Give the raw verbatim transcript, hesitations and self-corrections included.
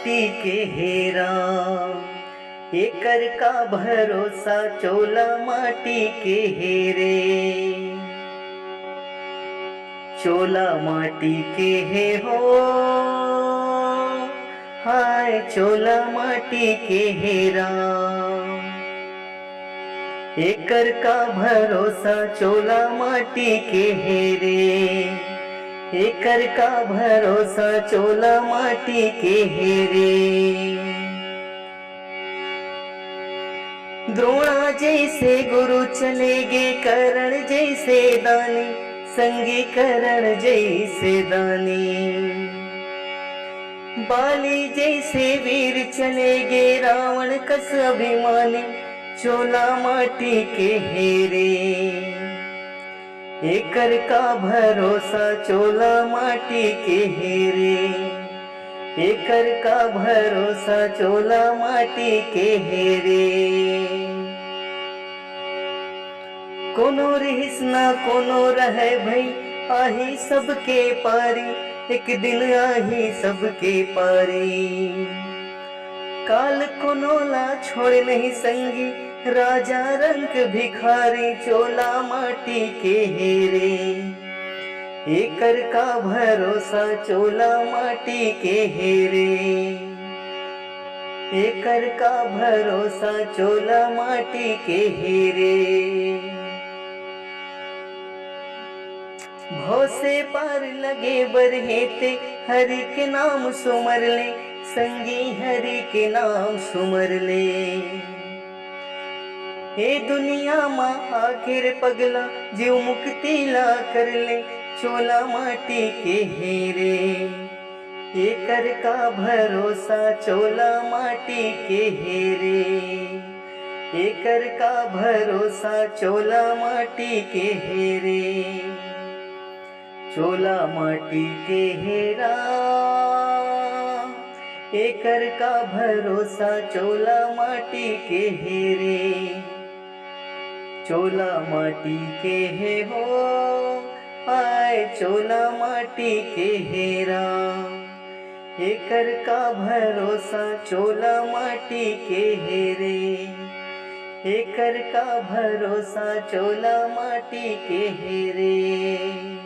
माटी के हे राम, एकर का भरोसा चोला माटी के हे रे। चोला माटी के हे हो, हाय चोला माटी के हे राम। एकर का भरोसा चोला माटी के हे रे, एकर का भरोसा चोला माटी के हे रे। द्रोणा जैसे गुरु चले गे, करण जैसे दानी, संगी करण जैसे दानी। बाली जैसे वीर चले गे, रावण कस अभिमानी, चोला माटी के हे रे। एकर का भरोसा चोला माटी के हे रे, एकर का भरोसा चोला माटी के हे रे। कोनो रिहिस ना कोनो रहय भई, आही सबके पारी, एक दिन आही सबके पारी। काल कोनो ला छोड़ नहीं संगी, राजा रंक भिखारी, चोला माटी के हे रे। एकर का भरोसा चोला माटी के हे रे, एकर का भरोसा चोला माटी के हे रे। भव से पार लगे बर हे ते, हरि के नाम सुमर ले, संगी हरि के नाम सुमर ले। ए दुनिया मा आके रे पगला, जीव मुक्ति ला कर ले, चोला माटी के हे रे। एकर का भरोसा चोला माटी के हे रे, एकर का भरोसा चोला माटी के हे रे। चोला माटी के हे राम, एकर का भरोसा चोला माटी के हे रे। चोला माटी के हे हो, आय चोला माटी के हे राम। एकर का भरोसा चोला माटी के हे रे, एकर का भरोसा चोला माटी के हे रे।